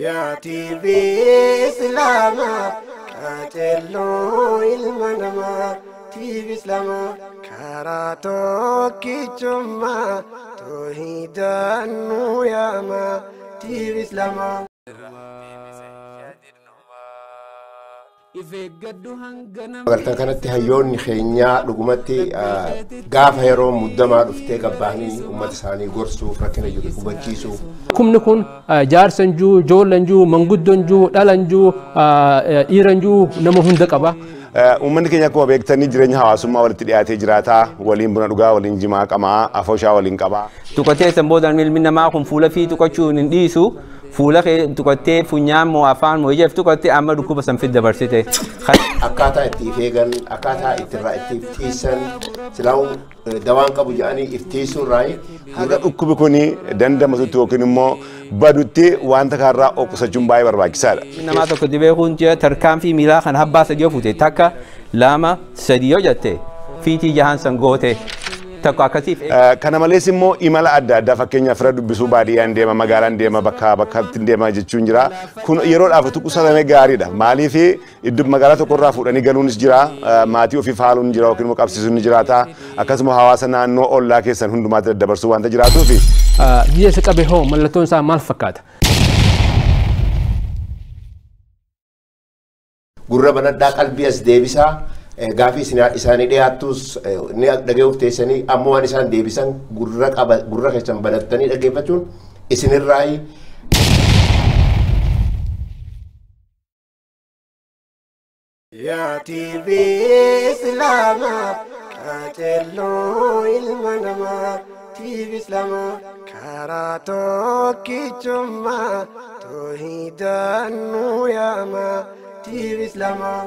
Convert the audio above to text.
Yaa TV Islaamaa qajeeloo ilma namaa, TV Islaamaa karaa tokkichummaa toohidaan nu yaama, TV Islaamaa. Agartan kanatti hayyoonni keenyaa dhugumatti gaafa yeroo muddamaa dhuftee gabbaanii uummata isaanii gorsuuf, rakkina jiru hubachiisuuf. Dhukkubni kun jaarsa hin jiru, ijoolle hin jiru, manguddoo hin jiru, dhala hin jiru, dhiira hin jiru, nama hunda qaba. Uummanni keenya akkuma beektanii jireenya hawaasummaa walitti dhiyaatee jiraata. Waliin buna dhugaa, waliin jimaa qamaa, afooshaa waliin qabaa. Tuqatee san booda ilmi namaa kun fuula fi tuqachuu hin dhiisu. Fuula kee tuqattee, funyaan moo afaan moo ijaaf tuqattee, amma dhukkuba san fid dabarsite. Akkaataa itti if eegan, akkaataa itti irraa itti if tiisan, silaa'uu dawaan qabu jedhanii if tiisuu irraa. Haga dhukkubi kun dandamatutti yookiin immoo badutti wanta kanarraa of qusachuun baay'ee barbaachisaadha. Namaa tokko dhibee kun ji'a tarkaanfii miilaa kan habbaa sadii yoo fuute, 1, 2, 3 yoo jette, fiitii jahaan san goote. Tokko akkasiif. Kana malees immoo imala adda addaa, fakkeenyaaf fira dubbisuu baadiyyaan deema, magaalaan deema, bakka bakkatti deema jechuun jira. Kun yeroodhaaf utuu qusatame gaariidha. Maaliif, iddoo magaalaa tokkorraa fuudhanii galuunis jira, maatii ofii faaluun jira yookiin immoo qabsiisuun ni jiraata. Akkasuma hawaasa naannoo ollaa keessan hundumaatti daddabarsuu wanta jiraatuufi. Biyya isa qabe hoo mallattoon isaa maal fakkaata? Gurra banadhaa, qalbii as deebisaa, gaafii isaanii dhiyaattus ni dhaga'uuf teessanii, ammoo waan isaan deebisan gurra qaba gurra keessan banattanii dhaggeeffachuun isinirraayi. Yaa TV Islaamaa qajeeloo ilma namaa, TV Islaamaa karaa tokkichummaa toohidaan nu yaama, TV Islaamaa.